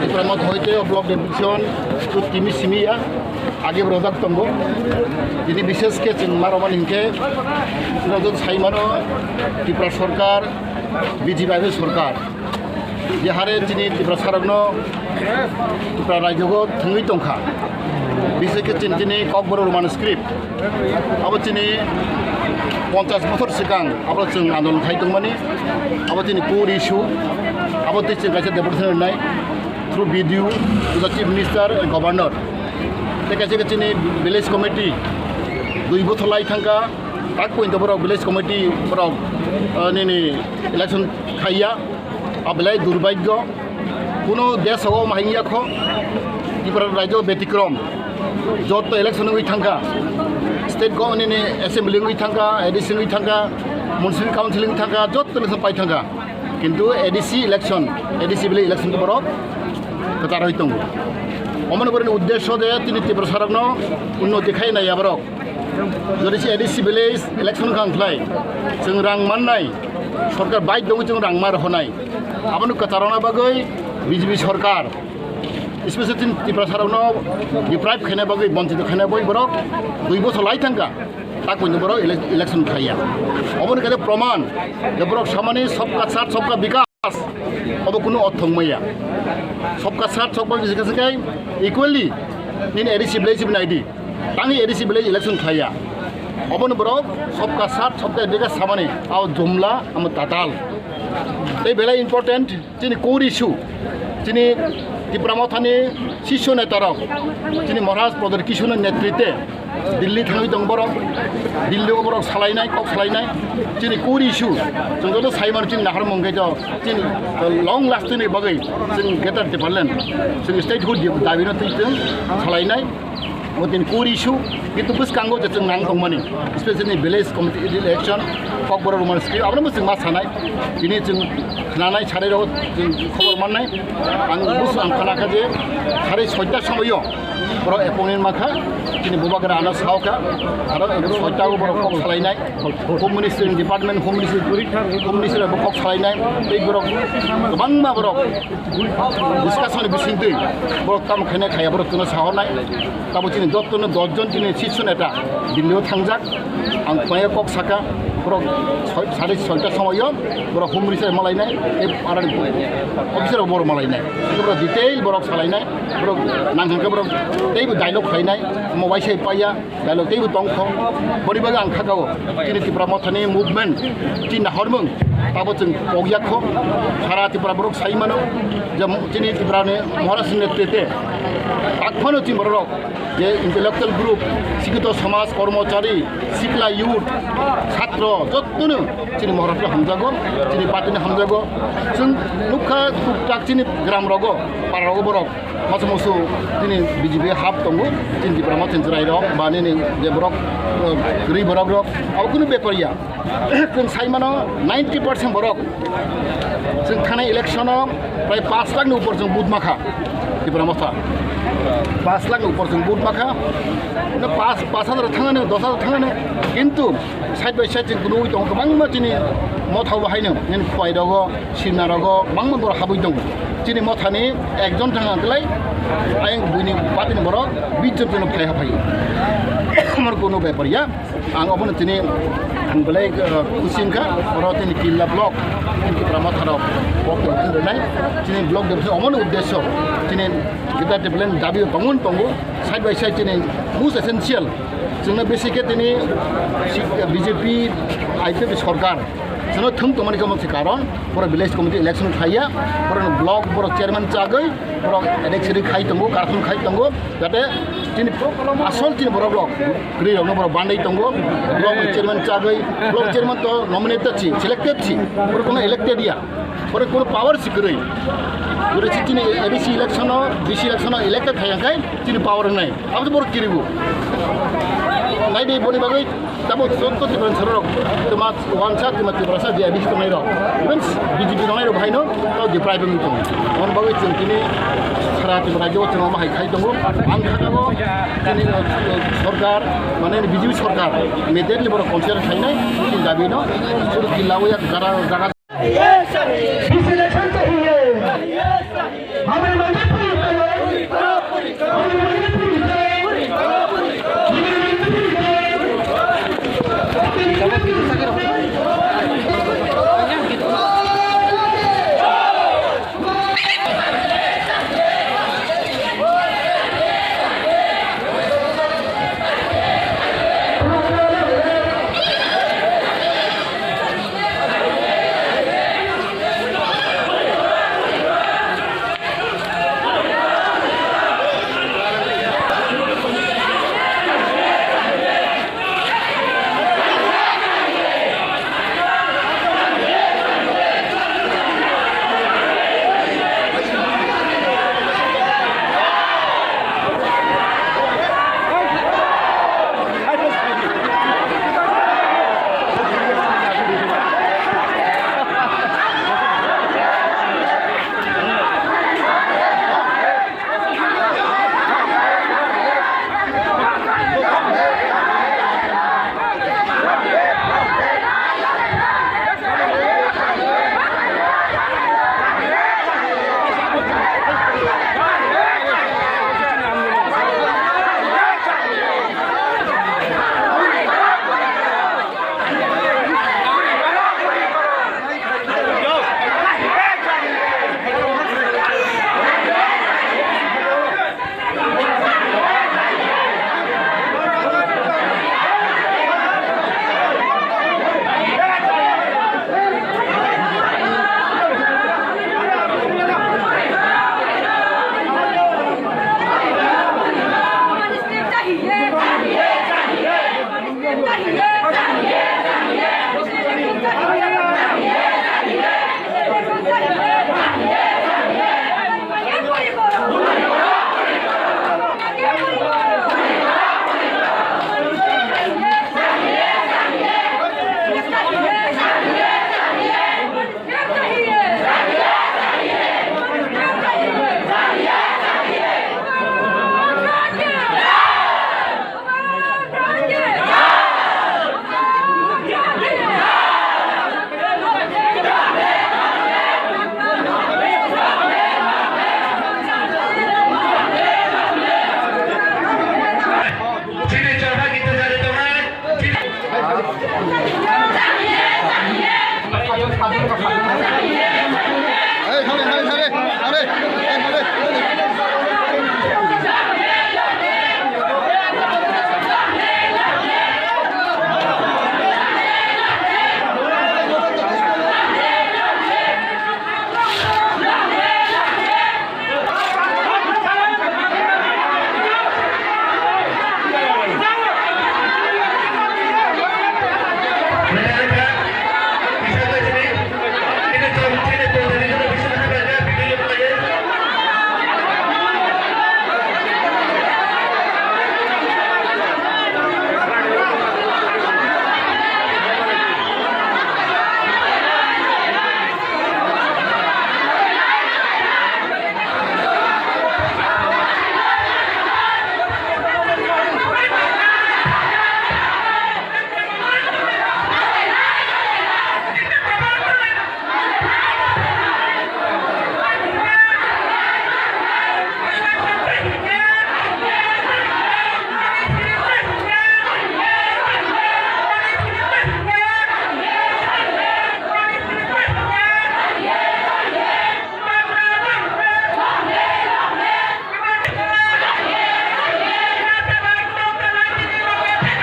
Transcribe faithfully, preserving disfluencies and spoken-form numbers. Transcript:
Tipra Motha hoite o block deputation to timi simi ya, age bo rojak tongo. Tini bishes khe chwng ma romani hinkhe rojak sai mano Tripura sorkar, B J P sorkar. Je hare chini Tiprasarokno Tipra rajyogo thwngwi tongkha. Bishes khe chini, chini Kokborok Roman script. Abo chini ponchas bochor swkang abo chwng andolon khai tongmani. Abo chini core issue. Abo tei chwng kaisa deputation rwnai through B D O, to the Chief Minister and Governor. Tei kaisa khe chini village committee dui bochor lai thangkha. Tak pointo borok village committee borok, ah, nini election khaiya. Ablai durbhagyo, kuno desh o mahingya kho, Tripura rajyo betikrom, jotto election wngwi thangkha, state government ni assembly wngwi thangkha, A D C wngwi thangkha, municipal council wngwi thangkha, jotto election pai thangkha, kintu A D C election, A D C village election to borok kwchar oi tongo. Omoni borokni uddesho je tini Tiprasarokno unnoti khai nai aborok. Jodi se A D C village election wngkha wngkhlai, chwng rang mannai, sorkar bai dongwi chwng rang ma rohornai. Abono kwcharona bagwi B J P sorkar, especially chini Tiprasarokno deprive khaina bagwi, bonchito khaina bagwi borok dui bochor lai thangkha, tak buino borok ele-, election khaiya. Oboni khe proman je borok samani sabka saath sabka bikas. Obo kunu ortho wngmaya. Sabka saath sabka bikas khe equally nini A D C village hibi naidi. Tangwi A D C village election khaiya. Obono borok sabka saath sabka bikas samani, abo jumla, amo tatal. Tei belai important chini core issue. Chini Tipra Mothani sisho netarok, chini Maharaj Pradyot Kishorni netrite Delhi thangwi tong borok, Delhi o borok salainai, kok salainai, chini core issue, chwng joto sai mano chini naharmung khe to, chini long lasting ni bagwi chwng Greater Tipraland, chwng statehood dabi no twi chwng salainai, o chini core issue, kintu bwskango je chwng nang tongmani, especially village committee election, Kokborok Roman script, abono chwng ma sanai, tini chwng khnanai, sarai rok chwng khobor mannai, ang bus ang khana kha je, sarai soita somoyo, borok appointment mankha, chini bubagra ano saokha, aro soita o borok kok salainai, Home Ministry department, Home Ministry, Home Ministry bo kok salainai, tei borok kwbangma borok discussion bisingtwi borok tamo khainai khaya borok chwngno sahornai, tamo chini jottono dos jon chini sisho neta Delhi o thangjak, ang khwlaiya kok saka, borok soi-, sari soita somoyo borok Home Ministry malainai, tei arani officer borok malainai, borok detail borok salainai, borok nang hwnkhe borok teibo dialogue khlainai, omo waisa paiya, dialogue teibo tongkho. Boni bagwi ang khakao, chini Tipra Mothani movement, chini nahormung, tabo chwng pokya kho. Sara Tipra borok sai mano, je chini Tiprani Maharaj ni netrite, tak phano chini borok, je intellectual group, sikito samaj, kormochari, sikla youth, chhatro, jottono chini Maharaj hamjago, chini party ni hamjago. Chwng nukha tuktak chini gram rogo, para rogo borok. Masa musu chini B J P hap tongo, chini Tipra Motha chwrai rok, ba nini je borok, eh, kwrwi borok rok, abo kunu bepar ya. Chwng sai mano ninety percent borok. Chwng thanai election o prai paanch lakh ni upor chwng vote makha. Tipra Motha. Paanch lakh ni upor chwng vote makha. No paanch, paanch hajar thangani, dos hajar thangani. Kintu side by side chwng kunui tongo kwbangma chini Motha bo haino, nini Khwai rogo, Simna rogo, bangma borok habwi tongo. Chini Mothani ekjon thang ang klai, ayang buini party ni borok bish jon chwngno phai ha phai. Amar kono bepar ya, ang obono chini ang belai, uh, kusi wngkha, oro chini Killa block, chini Tipra Motha rok, kok tong tong rwnai, chini block de omono uddesyo, chini Greater Tipraland dabi bangun tongo, side by side chini most essential, chwngno besi khe tini B J P, I P F sorkar, chwngno thwng tongmani kamo se karon, borok village committee election khaiya, borok block, borok chairman chagwi, borok edik sedik khai tongo, corruption khai tongo, jate chini asol chini borok rok, kwrwi rokno borok bandai tongo, block chairman chagwi, block chairman to nominated si, selected si, borok kono elected ya. Oro kono power si kwrwi. Oro si chini A D C election o, D C election o elected khai khai chini power nai. Abo to borok kiribu. Nai dei boni bagwi tamo jotto Tiprasa rok, tama wansa, tama Tiprasa je A D C tongnai rok. Even B J P tongnai rok haino tamo deprive wng tongo. Mon bagwi chwng tini sara Tripura rajyo chwng ma hai khai tongo. Ang kha tongo tini, uh, sorkar, mane B J P sorkar, immediately borok consider khainai, chini dabi no, suru killa o yak gara jaga